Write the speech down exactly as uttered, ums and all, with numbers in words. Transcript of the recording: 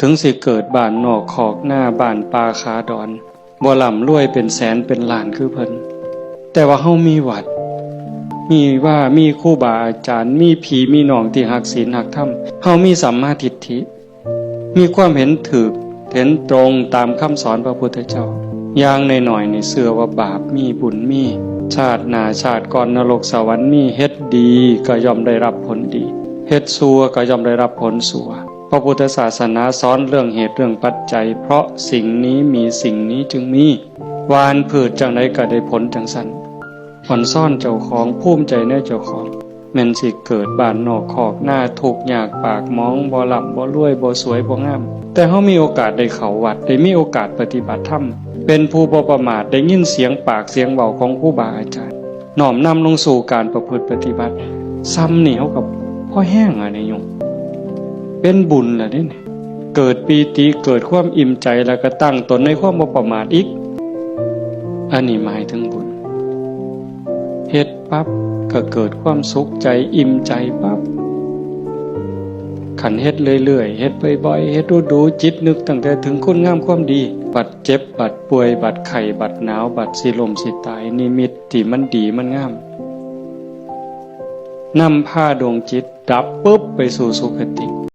ถึงสิเกิดบ้านนอกคอกนา บ้านป่าขาดอน บ่ร่ำรวยเป็นแสนเป็นล้านคือเพิ่น แต่ว่าเฮามีวัด มีวา มีครูบาอาจารย์ มีพี่มีน้องที่ฮักศีลฮักธรรม เฮามีสัมมาทิฏฐิ มีความเห็นถูก เห็นตรงตามคำสอนพระพุทธเจ้า อย่างน้อยๆ นี่เชื่อว่าบาปมีบุญมี ชาติหน้าชาติก่อนนรกสวรรค์มี เฮ็ดดีก็ย่อมได้รับผลดี เฮ็ดชั่วก็ย่อมได้รับผลชั่ว พระพุทธศาสนาสอนเรื่องเหตุเรื่องปัจจัย เพราะสิ่งนี้มีสิ่งนี้จึงมี หว่านพืชจั่งใดก็ได้ผลจั่งซั้น อ่อนซ้อนเจ้าของ ภูมิใจในเจ้าของ แม่นสิเกิดบ้านนอกคอกนา ทุกข์ยากปากหมอง บ่ร่ำบ่รวย บ่สวยบ่งาม แต่เฮามีโอกาสได้เข้าวัด ได้มีโอกาสปฏิบัติธรรม เป็นผู้บ่ประมาท ได้ยินเสียงปากเสียงเว้าของครูบาอาจารย์ น้อมนำลงสู่การประพฤติปฏิบัติ ซ่ำนี่เฮาก็พอแฮงอะนี่โยม เป็นบุญล่ะเด้นี่ เกิดปีติ เกิดความอิ่มใจ แล้วก็ตั้งตนในความบ่ประมาทอีก อันนี้หมายถึงบุญ เฮ็ดปั๊บก็เกิดความสุขใจ อิ่มใจปั๊บ คันเฮ็ดเรื่อยๆ เฮ็ดบ่อยๆ เฮ็ดดูๆ จิตนึกตั้งแต่ถึงคุณงามความดี บัดเจ็บ บัดป่วย บัดไข้ บัดหนาว บัดสิล้มสิตาย นิมิตที่มันดีมันงาม นำพาดวงจิตดับปุ๊บไปสู่สุคติ